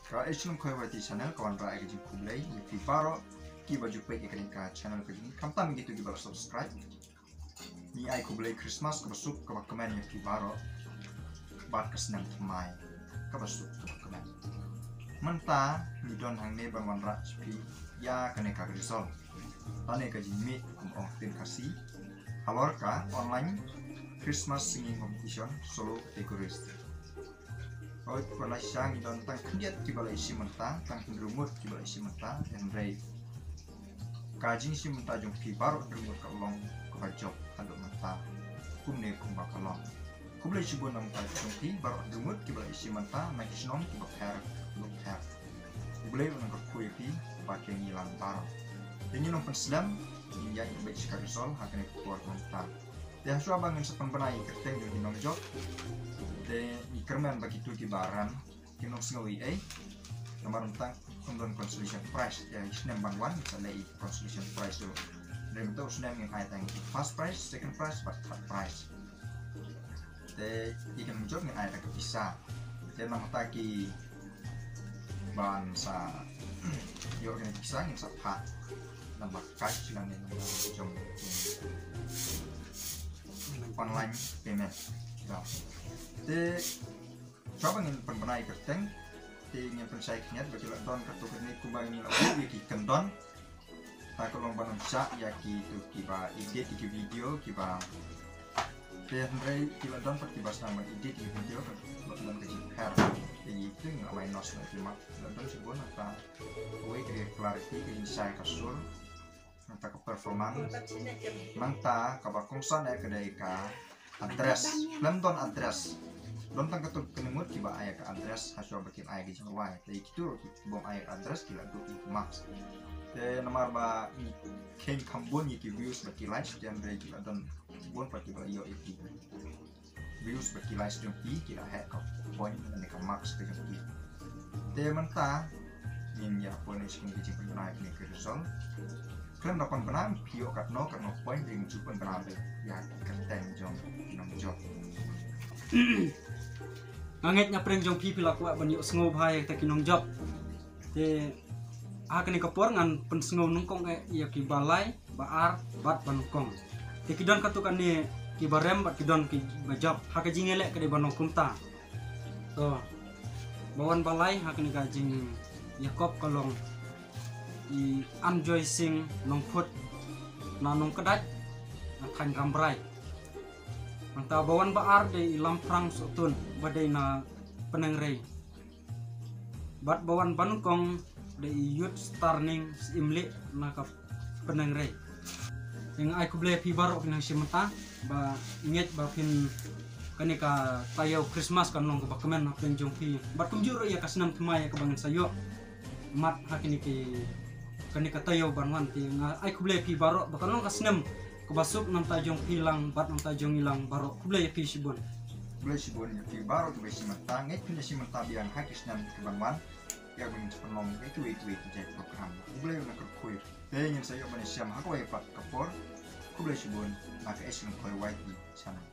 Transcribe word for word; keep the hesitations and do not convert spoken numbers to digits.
Ka H N M Khoi Y T channel ka wanrah ïa ka jingkhublei ïa phi baroh kiba ju peit ïa kane ka channel ka jong ngi, khamtam ïa kito kiba la subscribe. Ngi ai khublei Christmas kaba suk kaba kmen ïa phi baroh bad ka snem thymmai kaba suk kaba kmen. Mynta ngi don hangne ban wanrah sha phi ïa kane ka result. Lane ka jingmih kum ong ktien Khasi halor ka online Christmas singing competition solo categories. Hooid, pynlait sha ngi don tang khyndiat kiba la ïashim bynta, tang hynriew ngut kiba la ïashim bynta, hynrei ka jingïashim bynta jong phi baroh hynriew ngut ka long kaba jop haduh mynta kumne kumba ka long. Khublei shibun na ka bynta jong phi baroh hynriew ngut kiba la ïashim bynta na ki shnong kiba pher, kiba pher. U Blei un nang kyrkhu ïa phi bad ïa ngi lang baroh. Te ngin ym pynslem, ngin ïaid beit sha ka result ha kane ka por mynta. Te hashwa ba ngin sa pynbna ïa ki kyrteng jong ki nongjop, te ngi kyrmen ba kito kiba rem kin ym sngew ei ei. Namar mynta ym don consolation prize, te ha ki snem ban wan ngin sa leh ïa ki consolation prize ruh. Hynrei mynta u snem ngin ai tang ïa ki first prize, second prize bad third prize. Te ïa ki nongjop ngin ai tang ka pisa. Te namar ta ki ban sa ïoh ïa ka pisa ngin sa phah namar cash lane namar jong online payment. Te haba ngin pynbna ïa ka kyrteng, te ngin pynshai khyndiat ba ki la don katto katne kumba ngi la buh ïa ki kyndon. Ta ka long ban ym shah ïa kito kiba edit ïa ki video kiba, te hynrei ki la don pat kiba sdang ban edit ïa ki video, ka la don ka jingpher. Te ïa kito ngi la minus na ki mark, la don shibun, nangta kawei ka dei ka clarity, ka jingshai ka sur. Nangta ka performance, nangta kaba kongsan eh ka dei ka address. Khlem don address, don tang katto katne ngut kiba ai ka address hashwa ba kin ai ka jingrwai. Te ïa kito kiba ym ai ka address ki la duh ïa ki marks. Te namar ba ngi kheiñ kham bun ïa ki views bad ki likes, te hynrei ki la don bun pat kiba la ïoh ïa ki views bad ki likes jong ki, ki la heh ka point lane ka marks ka jong ki. Te mynta ngin ïa poi noh sha kane ka jingpynbna ïa kane ka result. Khlem da pynbna, phi ïoh katno katno point, ngin shu pynbna beit ïa ki kyrteng jong ki nongjop. Nga ngeit na pdeng jong phi phi la kwah ban ïoh sngewbha ïa kita ki nongjop. Te ha kane ka por ngan pynsngew nyngkong eh ïa kiba lai, ba ar bad ba nyngkong. Te ki don katto katne kiba rem bad ki don kiba jop. Ha ka jingïaleh ka dei ban long kumta. To, ba wan ba lai ha kane ka jingïakop ka long i Anjoy Singh Nongphut na Nongkdait, na thaiñ Rambrai. Nangta ba wan ba ar dei i Lamphrang Sohtun ba dei na Pnengrei. Bad ba wan ba nyngkong dei i Youth Star Ning Syiemlieh na ka Pnengrei. Te nga ai khublei ïa phi baroh phin nang shim bynta, ba ngeit ba phin, kane ka taïew Christmas kan long kaba kmen hapdeng jong phi. Bad kumjuh ruh ïa ka snem thymmai ïa kaba ngin sa ïoh mad ha kane ki, kane ka taïew ban wan. Te nga ai khublei ïa phi baroh ba kan long ka snem kaba suk na ka bynta jong phi lang bad na ka bynta jong ngi lang baroh. Khublei ïa phi shibun. Khublei shibun ïa phi baroh kiba shim bynta, ngeit phin ïa shim bynta biang ha ki snem ki ban wan ïa ban pynlong ïa kiwei kiwei ki jait program. Khublei, u nang kyrkhu. Te ngin sa ïoh ban ïashem ha kawei pat ka por. Khublei shibun na ka H N M Khoi Y T channel.